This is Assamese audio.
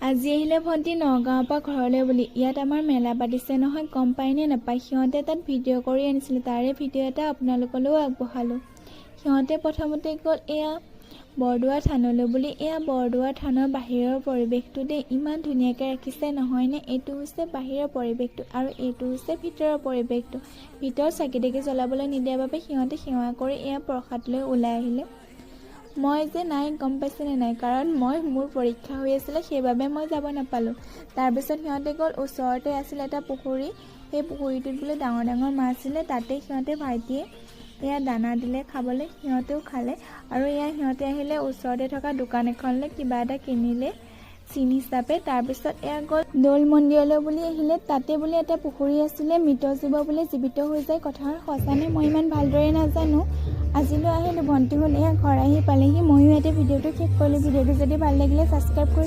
আজি আহিলে ভণ্টি নগাঁৱৰ পৰা ঘৰলৈ বুলি। ইয়াত আমাৰ মেলা পাতিছে নহয়, গম পায় নে নাপায়? সিহঁতে তাত ভিডিঅ' কৰি আনিছিলে, তাৰে ভিডিঅ' এটা আপোনালোকলৈও আগবঢ়ালোঁ। সিহঁতে প্ৰথমতে গ'ল এয়া বৰদোৱা থানলৈ বুলি। এয়া বৰদোৱা থানৰ বাহিৰৰ পৰিৱেশটো দেই। ইমান ধুনীয়াকৈ ৰাখিছে নহয়নে? এইটো হৈছে বাহিৰৰ পৰিৱেশটো আৰু এইটো হৈছে ভিতৰৰ পৰিৱেশটো। ভিতৰত চাকি তাকি জ্বলাবলৈ নিদিয়াৰ বাবে সিহঁতে সেৱা কৰি এয়া প্ৰসাদ লৈ ওলাই আহিলে। মই যে নাই, গম পাইছেনে নাই? কাৰণ মই মোৰ পৰীক্ষা হৈ আছিলে, সেইবাবে মই যাব নাপালোঁ। তাৰপিছত সিহঁতে গ'ল, ওচৰতে আছিলে এটা পুখুৰী। সেই পুখুৰীটোত বোলে ডাঙৰ ডাঙৰ মাছ আছিলে। তাতে সিহঁতে ভাইটিয়ে এয়া দানা দিলে খাবলৈ, সিহঁতেও খালে। আৰু এয়া সিহঁতে আহিলে ওচৰতে থকা দোকান এখনলৈ, কিবা এটা কিনিলে চিন হিচাপে। তাৰপিছত এয়া গ'ল দৌল মন্দিৰলৈ বুলি আহিলে। তাতে বোলে এটা পুখুৰী আছিলে, মৃত জীৱ বোলে জীৱিত হৈ যায়। কথাষাৰ সঁচানে মই ইমান ভালদৰে নাজানো। আজিলৈ আহিলোঁ। ভণ্টিহঁত এয়া ঘৰ আহি পালেহি। ময়ো ইয়াতে ভিডিঅ'টো শেষ কৰিলোঁ। ভিডিঅ'টো যদি ভাল লাগিলে ছাবস্ক্ৰাইব কৰি